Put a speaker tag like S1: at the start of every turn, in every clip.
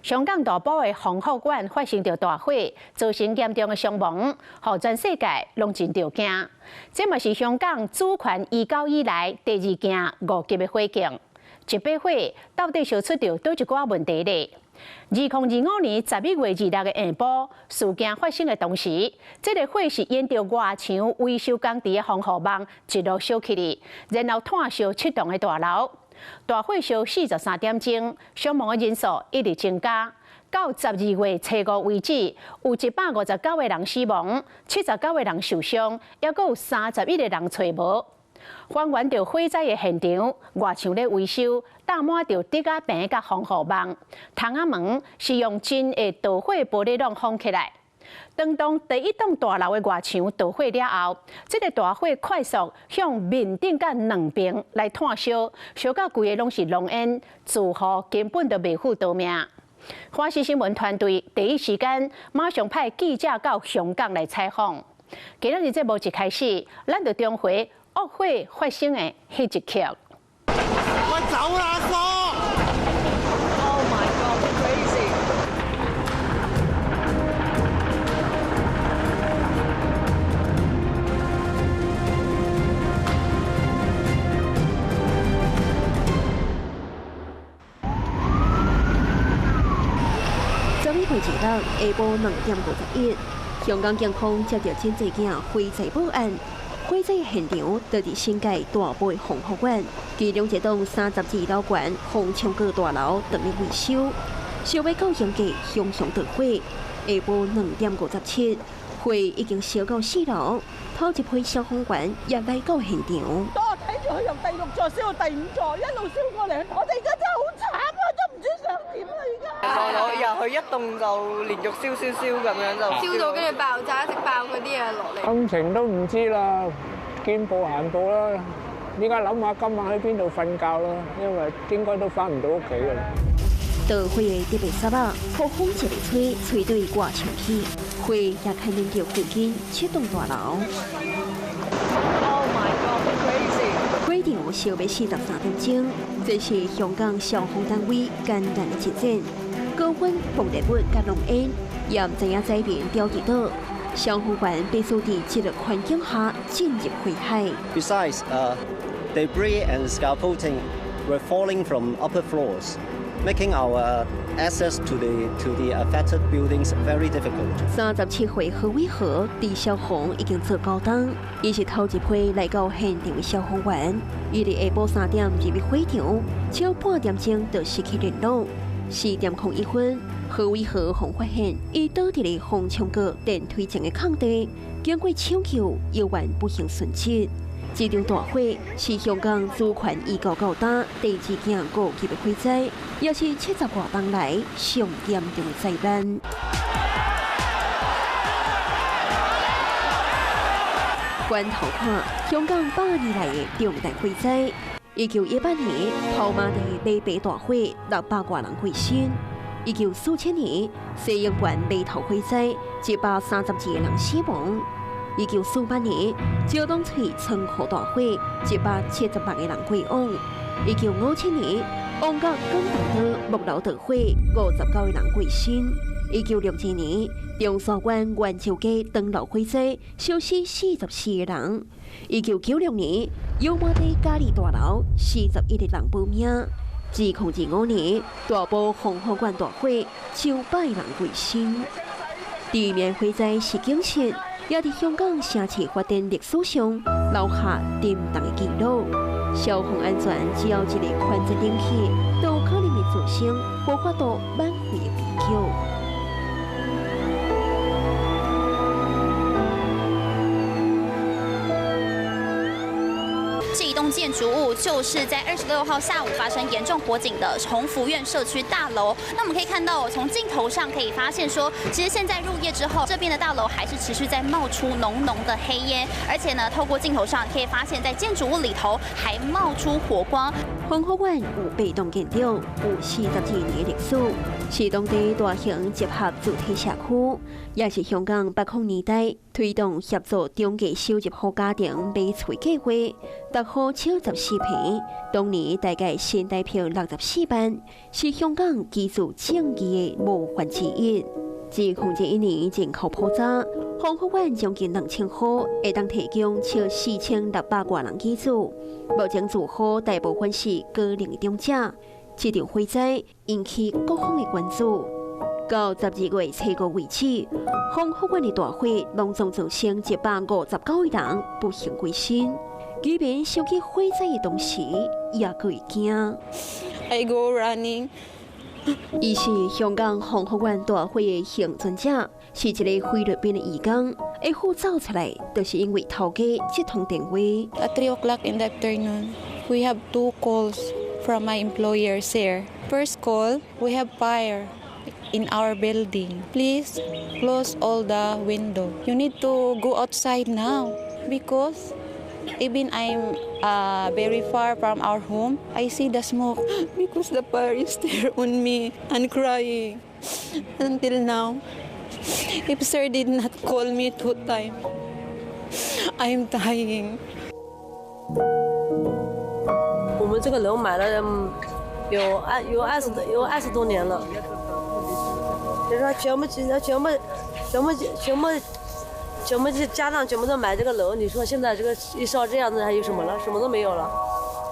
S1: 香港大埔的宏福苑發生著大火，造成嚴重的傷亡，予全世界攏真著驚。這嘛是香港主權移交以來第二件五級的火警。一把火到底燒出著佗一寡問題咧？2025年11月26的下晡，事件發生的當時，這个火是沿著外牆維修工地的防護網一路燒起去，然後湠燒七棟的大樓。大火燒43點鐘，傷亡的人數一直增加，到12月初五為止，有159個人死亡，79個人受傷，猶閣有31個人揣無。還原著火災的現場，外牆咧維修，搭滿著竹仔棚佮防護網，窗仔門是用真會著火玻璃籠封起來。當當第一棟大樓的外牆著火了後，這个大火快速向面頂佮兩邊來湠燒，燒到規个攏是濃煙，住戶根本就袂赴逃命。華視新聞團隊第一時間馬上派記者到香港來採訪。今仔日節目一開始，咱就重回惡火發生的彼一刻。
S2: 喂，走啦，哥
S3: ！Oh my god, crazy！11
S4: 月26下晡2點51，香港警方接著真濟件火災報案。火災現場就佇新界大埔宏福苑，其中一棟32樓懸宏昌閣大樓正咧維修，燒欲到興價熊熊大火。下晡2點57，火已經燒到四樓，頭一批消防員也來到現場。
S5: 當我睇住佢由第六座燒到第五座，一路燒過嚟，我哋而家真係好慘啊，都唔知想點啦而家。
S3: 我入去一棟就連續燒燒燒咁樣就
S6: 燒到跟住爆炸，一直爆嗰啲嘢落嚟。
S7: 心情都唔知啦，見步行步啦。依家諗下今晚喺邊度瞓覺啦，因為應該都返唔到屋企噶啦。
S4: 著火的特別沙啊，予風一个吹，吹對外牆去，火也牽連著附近七棟大樓。
S3: Oh my god, crazy！
S4: 火場燒欲43點鐘，這是香港消防單位艱難的一戰。高溫、爆裂物佮濃煙，也毋知影災民釣佇佗。消防員必須佇這个環境下進入火海。
S8: Besides, debris and scaffolding were falling from upper floors, making our access to the affected buildings very difficult.
S4: 37歲何偉和佇消防已經做九冬，伊是頭一批來到現場的消防員。伊佇下晡3點入去火場，超半點鐘就失去聯絡。4點01分，何偉和予發現，伊倒佇咧宏昌閣電梯前的空地，經過搶救，猶原不幸殉職。這場大火是香港主權移交到今第二件五級的火災，也是七十外冬來上嚴重的災難。回頭看香港100年來的重大火災，1918年跑馬地馬棚大火，600外人過身；1947年西營盤碼頭火災，132個人死亡；1948年蕉東翠倉庫大火，178個人過往；1957年旺角廣東道木樓大火，59個人過身；1962年中山灣元州街唐樓火災，燒死44個人；1996年油麻地嘉利大樓，41個人晡命；2025年大埔宏福苑大火，上百人過身。地面火災是警訊，也佇香港城市發展歷史上留下沉重的記錄。消防安全只要一个環節冷去，都有可能會造成無法度挽回的悲劇。
S9: 這一棟建築物就是在26號下午發生嚴重火警的宏福苑社區大樓。那我們可以看到，從鏡頭上可以發現說，其實現在入夜之後，這邊的大樓還是持續在冒出濃濃的黑煙，而且呢，透過鏡頭上可以發現，在建築物裡頭還冒出火光。
S4: 宏福苑有八棟建築，有42年歷史，是當地大型集合住宅社區，也是香港80年代推動協助中低收入戶家庭買厝計劃，逐戶超14坪，當年大概新台票64萬，是香港居住正義的模範之一。自2001年人口普查，宏福苑將近2000戶，會當提供超4600外人居住。目前住戶大部分是高齡長者。這場火災引起各方的關注。到12月初5為止，宏福苑的大火攏總造成159個人不幸過身。居民想起火災的當時，也閣會驚。
S10: I go running.
S4: 伊是香港宏福苑大火的幸存者，是一个菲律賓的移工。會赴走出來，就是因為頭家這通電話。
S10: At 3 o'clock in the afternoon, we have two calls from my employers here. First call, we have fire in our building. Please close all the window. You need to go outside now because even I'm very far from our home, I see the smoke because the fire is there on me and crying until now. If sir did not call me two times, I'm dying.
S11: 我們這個樓買了有20多年了，就說全部全部全部全部全部這家長全部都買這個樓，你說現在這個一燒這樣子，還有什麼了？什麼都沒有了，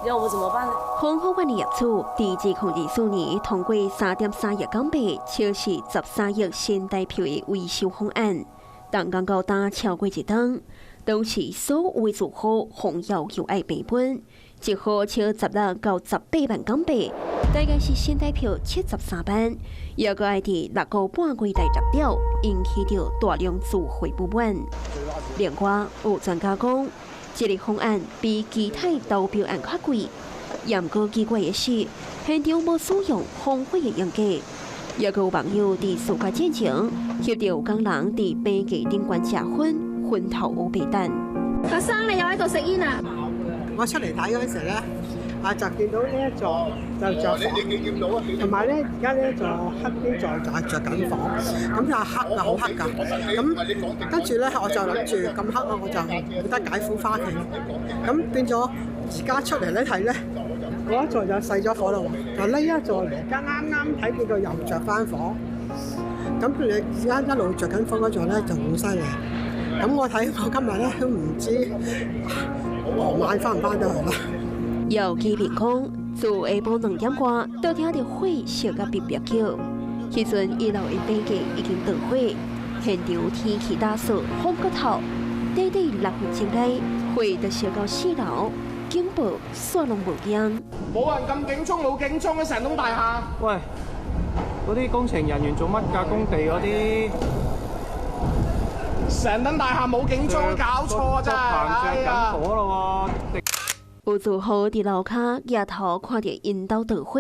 S11: 你讓我們怎麼辦呢？
S4: 宏福苑的業主佇2024年通過3.3億港幣，超是13億新台票的維修方案，動工到今超過一冬，當時所有的住戶奉要求愛平分，一戶超16到18萬港幣，大概是新台票73萬，猶閣愛佇6個半月內入表，引起著大量住戶不滿。另外，有專家講，這个方案比其他投標案較貴。毋過奇怪的是，現場無使用防火的用具。猶閣有網友佇事發之前，翕著有工人佇棚架頂懸食薰，薰頭烏白蛋。
S6: 阿生，你又喺度食煙啊？
S2: 我出嚟睇嗰陣時咧，啊就見到呢一座就着火，同埋咧而家呢一座黑呢座就係着緊火，咁就黑㗎，好黑㗎。咁跟住咧我就諗住咁黑啊，我就冇得解苦翻屋企。咁變咗而家出嚟咧睇咧，嗰一座就熄咗火啦喎，就呢一座嚟，而家啱啱睇見佢又着翻火。咁你而家一路着緊火嗰座咧就好犀利。咁我睇我今日咧都唔知傍晚翻唔翻得去啦。
S4: 有居民講，自下晡2點外，就聽著火燒甲嗶嗶叫。彼陣一樓的棚架已經著火，現場天氣乾燥，風閣透，短短6分鐘內，火就燒到4樓，警報煞攏無影。
S12: 冇人撳警鐘，冇警鐘啊！成棟大廈。
S13: 喂，嗰啲工程人員做乜㗎？工地嗰啲。
S12: 成棟大廈冇警鐘，搞錯啊！真係，哎呀！
S13: 着緊火咯喎！
S4: 有住戶佇樓跤舉頭看著𪜶兜著火，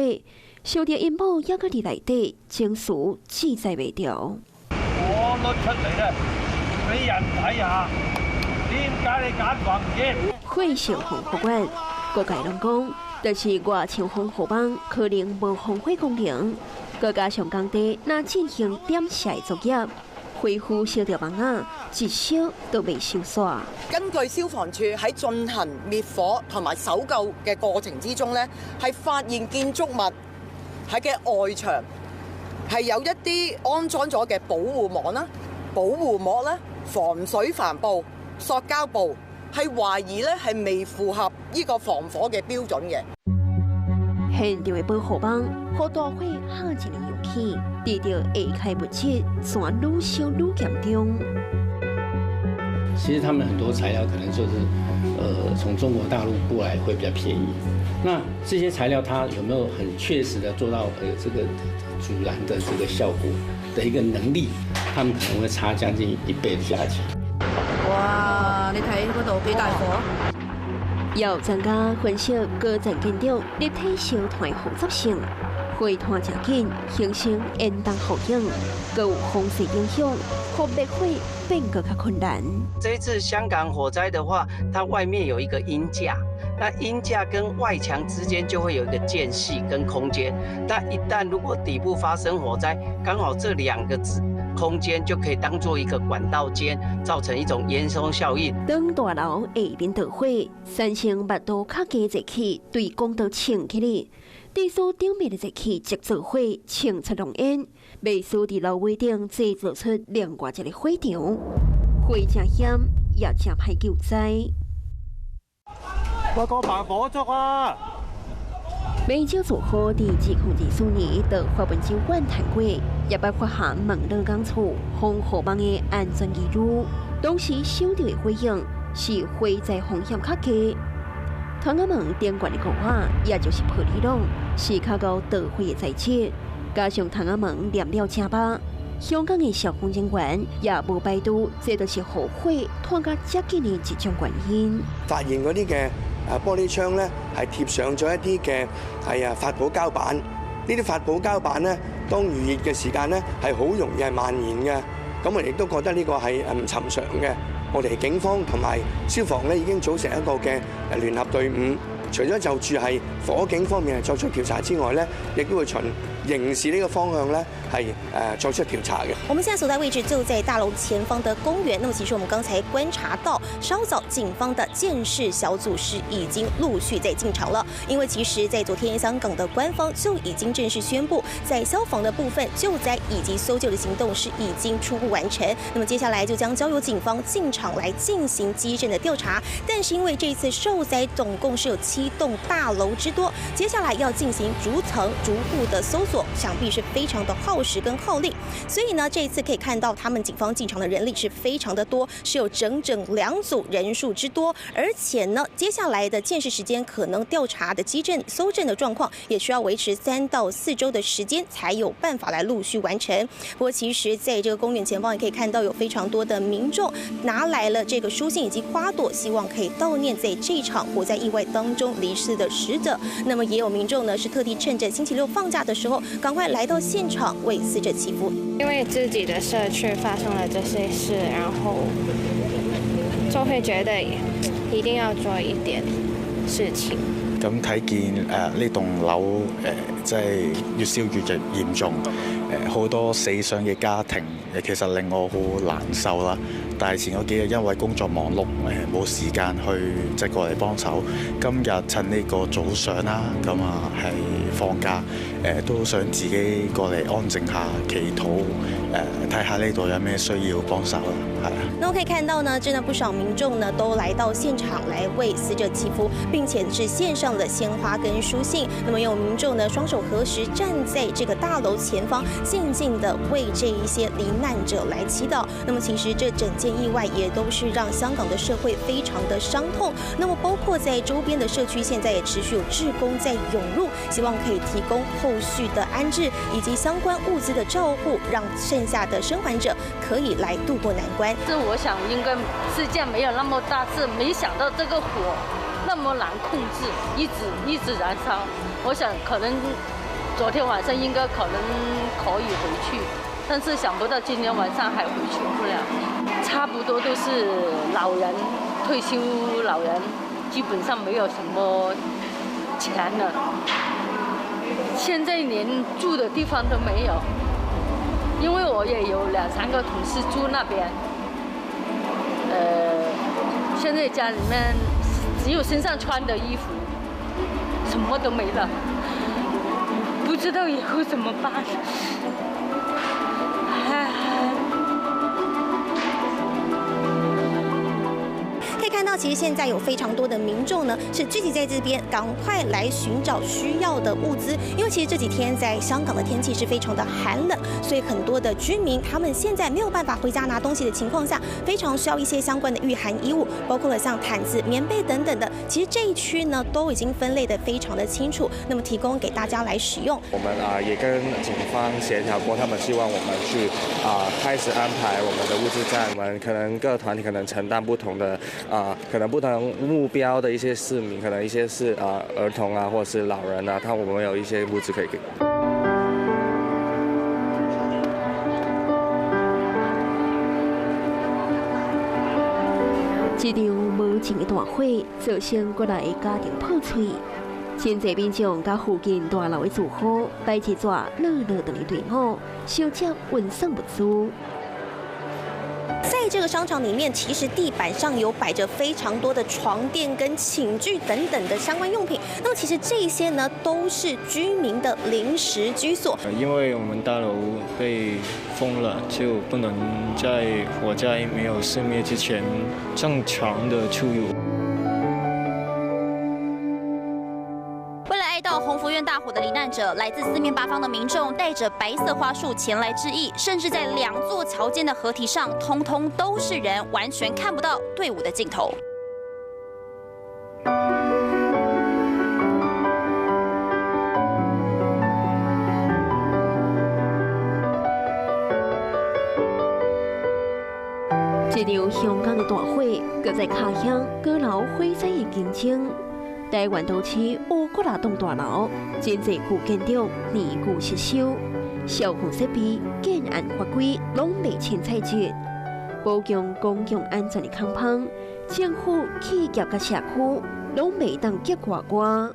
S4: 想著𪜶某猶閣佇內底，情緒制止袂牢。
S14: 我攞出嚟咧，俾人睇下，點解你揀宏業？
S4: 火燒宏福苑，各界攏講，就是外牆防護網可能無防火功能，閣加上工地若進行點射作業。恢復燒著網仔，一燒都未收煞。
S3: 根據消防處喺進行滅火同埋搜救嘅過程之中呢，係發現建築物喺嘅外牆係有一啲安裝咗嘅保護網啦、保護膜啦、防水帆布、塑膠布，係懷疑咧係未符合呢個防火嘅標準嘅。
S4: 現場的保護網，予大火嚇一个勇氣，佇著下開物質，全愈燒愈嚴重。
S15: 其實他們很多材料可能就是，從中國大陸過來會比較便宜。那這些材料它有沒有很確實的做到這個阻燃的這個效果的一個能力？他們可能會差將近一倍的價錢。
S6: 哇！你睇嗰度幾大火？
S4: 有專家分析高層建築立體燒炭的複雜性，火炭誠緊，形成煙囱效應，閣有風勢影響，予滅火變閣較困難。
S16: 這一次香港火災的話，它外面有一個鷹架，那鷹架跟外牆之間就會有一個間隙跟空間。但一旦如果底部發生火災，剛好這兩個空間就可以當做一個管道間，造成一種煙囪效應。
S4: 當大樓下面著火，產生密度較低熱氣對管道衝起來，地書頂面的熱氣則做火衝出濃煙，袂輸佇樓尾頂製造出另外一個火場，火誠險也誠歹救災。
S13: 我個扮火燭啊！
S4: 美洲組合佇2024年到華文酒館談過，也捌發函問勞工處防護網的安全疑慮。當時收著的回應是火災風險較低。窗仔門頂懸的箍仔，也就是玻璃籠，是較高著火的材質。加上窗仔門黏料誠薄，香港的消防人員也無排除，這就是予火湠甲遮緊的一種原因。
S17: 發現嗰啲嘅玻璃窗咧，係貼上咗一啲嘅係啊發泡膠板。呢啲發泡膠板咧，當遇熱嘅時間咧，係好容易係蔓延嘅。咁我亦都覺得呢個係唔尋常嘅。我哋警方同埋消防咧已經組成一個嘅聯合隊伍，除咗就住係火警方面係作出調查之外咧，亦都會循刑事呢個方向咧係作出調查嘅。
S18: 我們現在所在位置就在大樓前方的公園。那麼其實我們剛才觀察到，稍早警方的鑑識小組是已經陸續在進場了。因為其實，在昨天香港的官方就已經正式宣布，在消防的部分救災以及搜救的行動是已經初步完成。那麼接下來就將交由警方進場來進行稽證的調查。但是因為這次受災總共是有7棟大樓之多，接下來要進行逐層逐戶的搜索，想必是非常的耗時跟耗力。所以呢，這一次可以看到他們警方進場的人力是非常的多，是有整整2組人數之多。而且呢，接下來的鑑識時間可能調查的稽證、搜證的狀況，也需要維持3到4週的時間才有辦法來陸續完成。不過，其實在這個公園前方也可以看到有非常多的民眾拿來了這個書信以及花朵，希望可以悼念在這場火災意外當中離世的死者。那麼也有民眾呢是特地趁着星期六放假的時候，趕快來到現場為死者祈福。
S19: 因為自己的社區發生了這些事，然後就會覺得一定要做一點事情。
S20: 咁睇見呢棟樓即係越燒越嚴重，好多死傷嘅家庭，其實令我好難受啦。但係前嗰幾日因為工作忙碌，冇時間去即係過嚟幫手。今日趁呢個早上啦，咁啊係放假，都想自己過嚟安靜下祈禱，睇下呢度有咩需要幫手啦，係啊。
S18: 那我可以看到呢，真的不少民眾呢都來到現場來為死者祈福，並且是獻上了鮮花跟書信。那麼有民眾呢雙手合十站在這個大樓前方，靜靜的為這一些罹難者來祈禱。那麼其實這整件意外也都是讓香港的社會非常的傷痛。那麼包括在周邊的社區，現在也持續有志工在湧入，希望可以提供後續的安置以及相關物資的照護，讓剩下的生還者可以來渡過難關。
S21: 這我想應該事件沒有那麼大，是沒想到這個火那麼難控制，一直一直燃燒。我想可能昨天晚上應該可能可以回去，但是想不到今天晚上還回去不了。差不多都是老人，退休老人，基本上沒有什麼錢了。現在連住的地方都沒有，因為我也有2、3個同事住那邊。現在家裡面只有身上穿的衣服，什麼都沒了，不知道以後怎麼辦。
S18: 看到其實現在有非常多的民眾呢，是聚集在這邊，趕快來尋找需要的物資。因為其實這幾天在香港的天氣是非常的寒冷，所以很多的居民他們現在沒有辦法回家拿東西的情況下，非常需要一些相關的御寒衣物，包括了像毯子、棉被等等的。其實這一區呢，都已經分類得非常的清楚，那麼提供給大家來使用。
S22: 我們啊也跟警方協調過，他們希望我們去啊開始安排我們的物資站，我們可能各團體可能承擔不同的啊。可能不同目標的一些市民，可能一些是啊兒童啊，或者是老人啊，他我們有一些物資可以給。
S4: 這場無情的大火造成幾若个家庭破碎，真濟民眾佮附近大樓的住戶排一逝落落長的隊伍，相接運送物資。
S18: 在這個商場裡面，其實地板上有擺着非常多的床墊跟寢具等等的相關用品。那麼其實這些呢，都是居民的臨時居所。
S1: 因為我們大樓被封了，就不能在火災沒有熄滅之前正常的出入。
S9: 為了哀悼宏福苑大火的罹難者，來自四面八方的民眾帶着白色花束前來致意，甚至在兩座橋間的河堤上，通通都是人，完全看不到隊伍的盡頭。
S4: 這場香港的大火，閣再敲響高樓火災的警鐘。台灣都市有幾若棟大樓，真濟舊建築年久失修，消防設備、建案法規攏袂凊彩質，保障公共安全的空縫，政府、企業佮社區攏袂當結外外。